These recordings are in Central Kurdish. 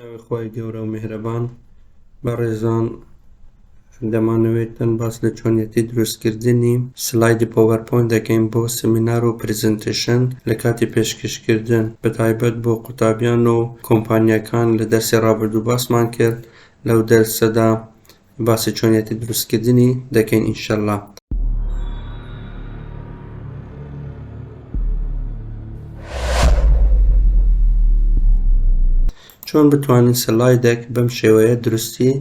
ناوی خوای گەورە و میهرەبان. بەڕێزان دەمانەوێتن باس لە چۆنیەتی دروستکردنی سلایدی PowerPoint دەکەین بۆ سمینار و presentation لە کاتی پێشکەشکردن بەتایبەت بۆ قوتابیان و کۆمپانیاکان لە دەرسی ڕابردوو باسمان کرد لەو دەرسەدا باسی چۆنیەتی دروستکردنی دەکەین ان شاء اللە. چۆن بتوانین سلایدێک بەم شێوەیە دروستی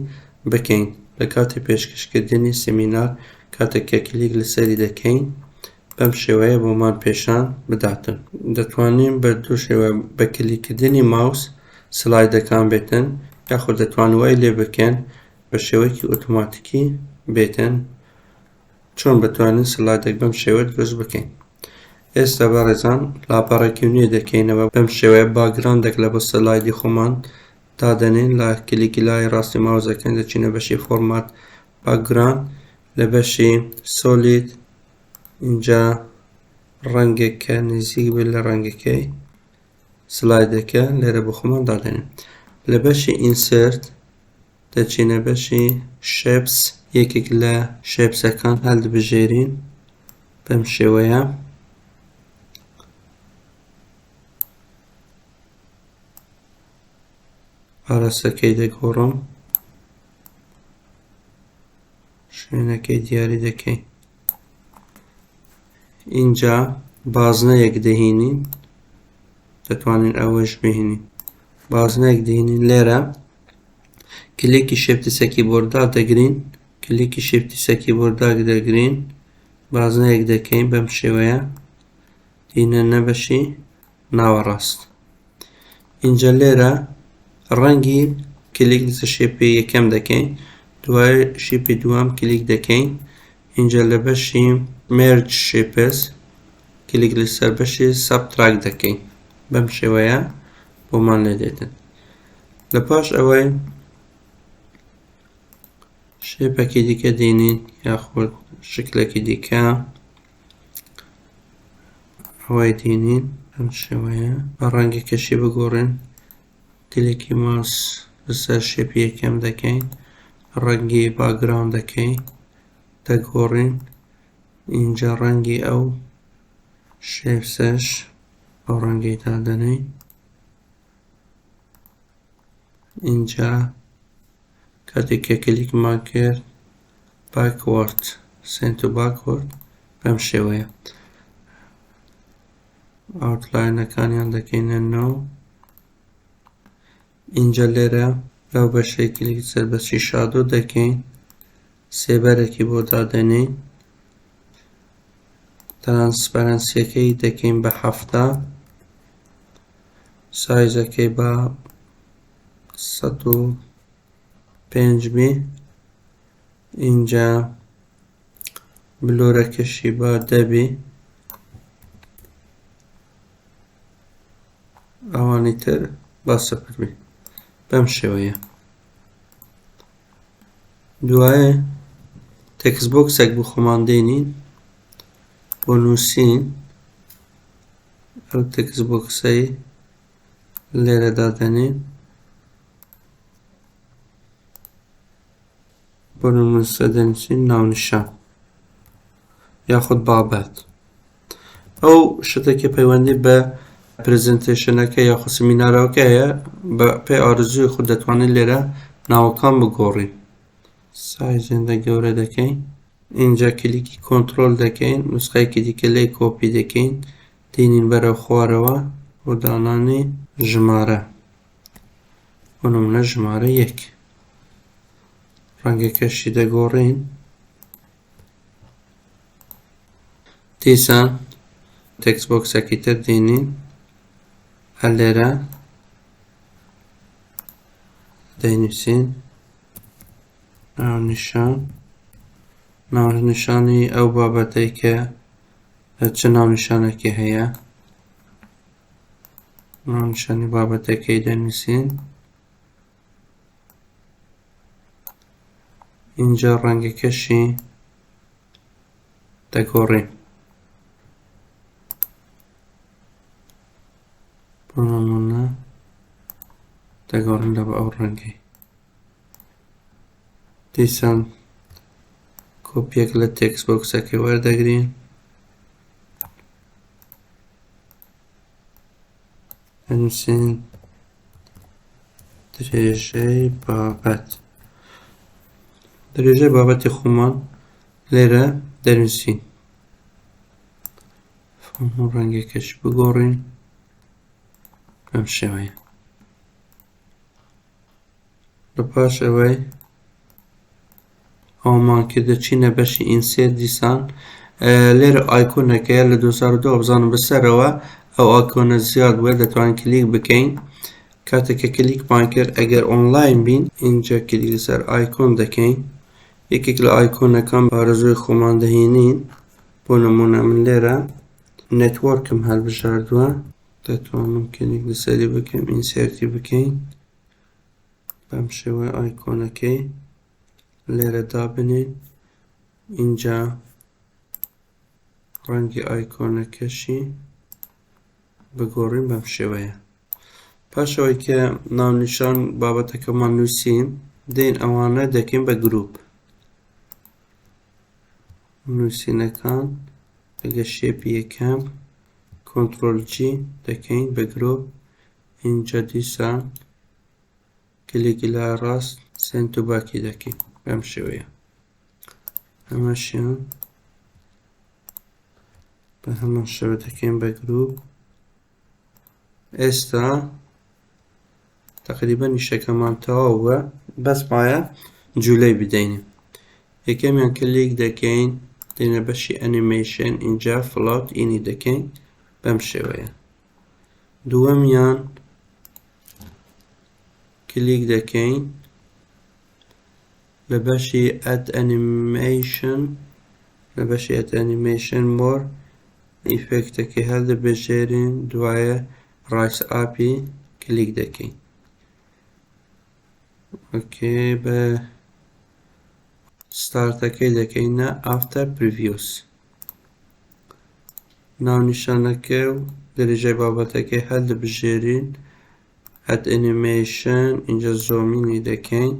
بکەین لە کاتی پێشکەشکردنی سیمینار کاتێک کە کلیک لەسەری دەکەین بەم شێوەیە بۆمان پێشان بداتن. دەتوانین بە دوو شێوە بە کلیککردنی ماوس سلایدەکان بێتن یاخود دەتوانین وای لێ بکەن بە شێوەیەکی ئۆتۆماتیکی بێتن. چۆن بتوانین سلایدێک بەم شێوە دروست بکەین؟ ئێستا بەڕێزان لاپەڕێکی نوێ دەکەینەوە بەم شێوەیە background ێک لە بۆ سلایدی خۆمان دادەنێین لە کلیکی لای ڕاستی ماوزەکەن دەچینە بەشی format background لە بەشی solid ئینجا ڕەنگێک کە نزیک بێت لە ڕەنگەکەی سلایدەکە لێرە بۆ خۆمان دادەنێن لە بەشی insert دەچینە بەشی shapes یەکێک لە shapes ەکان هەڵدبژێرین بەم شێوەیە ئاراستەکەی دەگۆڕم شوێنەکەی دیاری دەکەین ئینجا بازنەیەک دەهینین دەتوانین ئەوەش بهێنین بازنەیەک دەهێنین لێرە کلێکی shift ی سەر keyboard دا دەگرین کلێکی shift ی سەر keyboard دا دەگرین بازنەیەک دەکەین بەم شێوەیە دینە نەبەشی ناوەڕاست ئینجا لێرە ڕەنگی کلیک لەسەر shape ی یەکەم دەکەین دوای shape ی دووەم کلیک دەکەین ئینجا لە بەشی merge shapes کلیک لەسەر بەشی subtract دەکەین بەم شێوەیە بۆمان لێ دێتن لە پاش ئەوەی shape ەکی دیکە دێنین یاخود شکلێکی دیکە ئەوەی دێنین بەم شێوەیە بە ڕەنگەکەشی بگۆڕین کلێکی ماوس لەسەر shape ی یەکەم دەکەین ڕەنگی background ەکەی دەگۆڕین ئینجا ڕەنگی ئەو shapes ەش ئەو ڕەنگەی دادەنێین ئینجا کاتێک کە کلیکمان کرد backward send to backward بەم شێوەیە outline ەکانیان دەکەینە no ئینجا لێرە لەو بەشەی کلیک سەر بەشی shadow دەکەین سێبەرێکی بۆ دادەنێین transparency ەکەی دەکەین بە 70 size ەکەی بە 105 بی ئینجا blur ەکەشی با دەبی ئەوانی تر با سفر بی بەم شێوەیە دوایێ text box ێک بۆ خۆمان دێنین بۆ نووسین ئەو text box ەی لێرە دادەنێین بۆ نموونە دەنووسین ناونیشان یاخود بابەت ئەو شتێکی پەیوەندی بە presentation ەکە یاخود سمینارەکە هەیە بە پێی ئارزوی خود دەتوانین لێرە ناوەکان بگۆڕین size ێندە گەورە دەکەین ئینجا کلیکی کۆنترۆل دەکەین نوسخەیەکی دیکە لێی کۆپی دەکەین دێنین بەرەو خوارەوە بۆ دانانی ژمارە بۆ نمونە ژمارە یەک ڕەنگەکەشی دەگۆڕین دیسان text box ەکی تر دێنین هەر لێرە دەینووسین ناونیشان ناونیشانی ئەو بابەتەی کە چ ناونیشانێکی هەیە ناونیشانی بابەتەکەی دەنووسین ئینجا ڕەنگەکەشی دەگۆڕین بۆ نمونە دەگۆڕین لە بە ئەو ڕەنگەی. دیسان کۆپیەک لە text box ەکەی وەردەگرین. دەنووسین درێژەی بابەت. درێژەی بابەتی خۆمان لێرە دەنووسین. font و ڕەنگەکەش بگۆڕین بەم شێوەیە. لە پاش ئەوەی ئەومان کرد دەچینە بەشی insert. دیسان لێرە icon ەکەیە لە 2002 بزانم بەسەرەوە ئەو icon ە زیاد بووە، دەتوانین کلیک بکەین. کاتێک کە کلیکمان کرد ئەگەر ئۆنلاین بین ئینجا کلیک لەسەر icon دەکەین، یەکێک لە icon ەکان ئارەزووی خۆمان دەهێنین. بۆ نمونە من لێرە network م هەڵبژاردووە، دەتوانم کلیک لەسەری بکەم، insert ی بکەین بەم شێوەی icon ەکەی لێرە دابنێین. ئینجا ڕەنگی icon ەکەشی بگۆڕین بەم شێوەیە. پاش ئەوەی کە ناونیشان بابەتەکەمان نووسین، دێین ئەوانە دەکەین بە گروپ. نووسینەکان لەگە shape ی یەکەم control G دەکەین بە گروپ. ئینجا دیسان کلیکی لای ڕاست send to back ی دەکەین بەم شێوەیە. ئەمەشیان بە هەمان شێوە دەکەین بە گروپ. ئێستا تقریبا نیشەکەمان تەواو بووە، بەس مایە جوولەی بدەین. یەکەمیان کلیک دەکەین، دێنە بەشی ئەنیمەیشن، ئینجا float in ی دەکەین بەم شێوەیە. دووەمیان کلیک دەکەین لە بەشی add animation، لە بەشی add animation more effect ەکەی هەڵدەبژێرین، دوایە raise up ی کلیک دەکەین. okay، بە ستارتەکەی دەکەینە after previous. ناونیشانەکە و درێژەی بابەتەکەی هەڵدەبژێرین، add animation، ئینجا zoom in ی دەکەین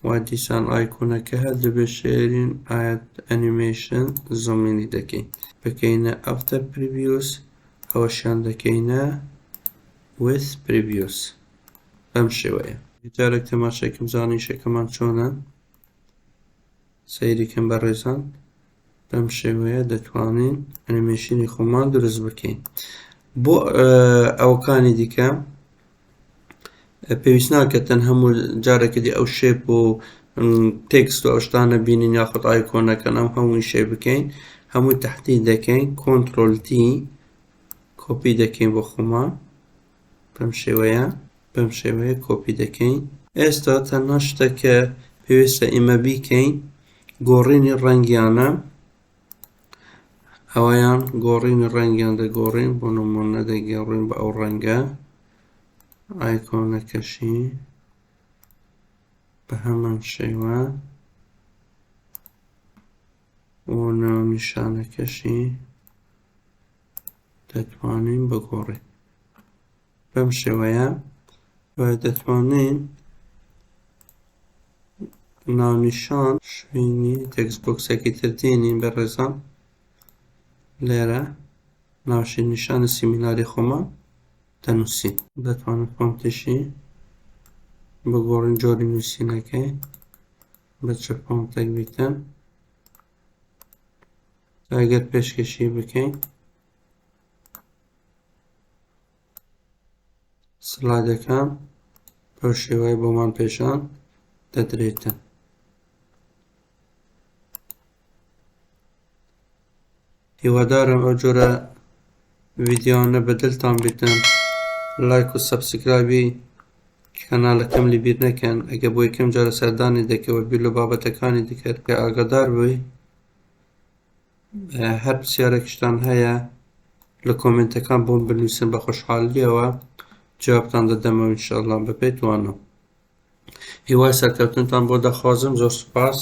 و دیسان icon ەکە هەڵدەبژێرین، add animation، zoom in ی دەکەین، بکەینە after previous، ئەوەشیان دەکەینە with previous بەم شێوەیە. جارێک تەماشاکەم زانیشەکەمان چۆنە، سەیریکەم بە ڕێزان. بەم شێوەیە دەتوانین ئەنیمەیشنی خۆمان دروست بکەین. بۆ ئەوەکانی دیکە پێویست ناکەتەن هەموو جارێکی دی ئەو shape و text و ئەو شتانە بینین یاخود icon ەکەن ئەم هەمووی شەی بکەین، هەمووی تەحدید دەکەین، control D کۆپی دەکەین بۆ خۆمان بەم شێوەیە، بەم شێوەیە کۆپی دەکەین. ئێستا تەنها شتەکە پێویستە ئێمە بیکەین گۆڕینی ڕەنگیانە. ئەوەیان گۆڕینی ڕەنگیان دەگۆڕین، بۆ نمونە دەگێڕین بە ئەو ڕەنگە، icon ەکەشی بە هەمان شێوە و ناونیشانەکەشی دەتوانین بگۆڕین بەم شێوەیە. دەتوانین ناونیشان شوێنی text box ێکی تر دێنین بە ڕێزان، لێرە ناوشی نیشانی سیمیناری خۆمان دەنووسین. دەتوانین font یشی بگۆڕین، جۆری نووسینەکەی بە چ font ێک بیتن. ئەگەر پێشکەشی بکەین سلایدەکان بەو شێوەیە بۆمان پێشان دەدرێتن. هیوادارم ئەو جۆرە ڤیدیۆانە بەدڵتان بێتن. لایک و subscribe ی کەنالەکەم لەبیر نەکەن. ئەگە بۆ یەکەم جارە سەردانی دەکەوە بیر لە بابەتەکانی دیکە کە ئاگادار بووی. هەر پرسیارێکشتان هەیە لە کۆمێنتەکان بۆم بنووسن، بە خۆشحاڵیەوە جوابتان دەدەمەوە ئینشاءاللە بەپێی توانم. هیوای سەرکەوتنتان بۆ دەخوازم. زۆر سوپاس.